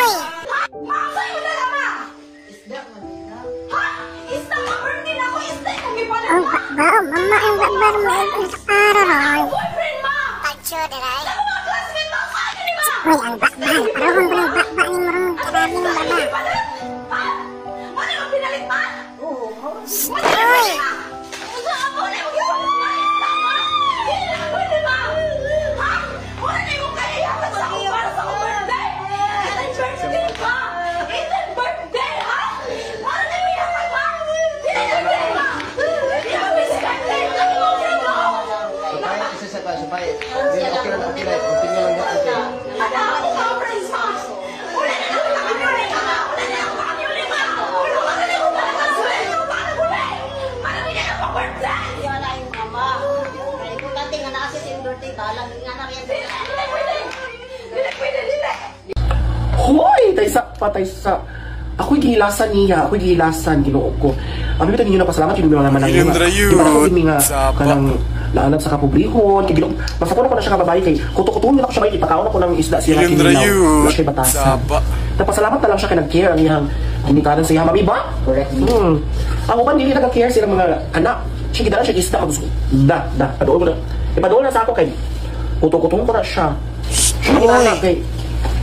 Uy! Ma, sa'yo mo dala, ma? Isda man na. Ha? Isda ma, birthday na ako, isda yung gipalit, Ang ma. ba, mama ang bakbar mo ang araw ron. Boyfriend, ma. Pagcho diray. Sa mga classmate, ma, sa akin, ma. Uy, ang bakbar. Parehong ba ng bakba ni Murong grabe ng baba. Gipalit? Ha? Ano yung pinalit, ma? Oo, mao. Uy! Unsa ka mo na yung gipalit, ma? Isda, ma? Hindi na pwede, ma. Ha? Wala na yung kaiyakan sa ako para sa akong birthday. It's birthday, ma. It's birthday, ha? Wala na yung iyakan, ma. Hindi na pwede, ma. Hindi na pwede. Supay, isa sa pa, supay. Hindi, okay lang, okay lang. Continue lang ba, okay. Ano ako mga friends, ma? Wala na ako nakamuli, ma. Wala na ako nakamuli, ma. Wala ka na ako para sa para muli. Para hindi na ako birthday. Wala yung mama. Kaya importante nga naa siya sa iyong birthday balang nga na riyan. Hindi pwede. Hindi pwede, hindi. Hoy! Taysa pa, taysa. Ako'y gihilasan niya, ako'y gihilasan, Ginoo ko. Ang bitaw ninyo na pasalamat yung mga manang Hilindra Di ba ako yun, ini nga sapa. kanang laanad sa kapobrehon, kay Ginoo. Basta ko na siya kababae kay kuto-kutuon na ako siya bay ipakaon ako ng isda siya Hilindra kinilaw. yun, Wala siya batasan. sapa. Napasalamat na lang siya kay nag-care ang iyang ginikanan sa iyang mami ba? Correct. Ang uban dili nag-care silang mga anak. Siya gidala siya isda gusto. Da, da, paduol ko na. Ipaduol na sa ako kay kuto-kutuon ko na siya. Siya gidala kay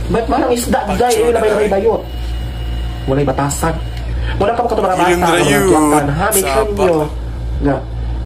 ba't man ang isda day, Pagtsura labay labay day. bayot. Walay batasan. Wala ka mo mga bata, Hilindra mga yun, tiyatan, ha? Make sure sapa. niyo nga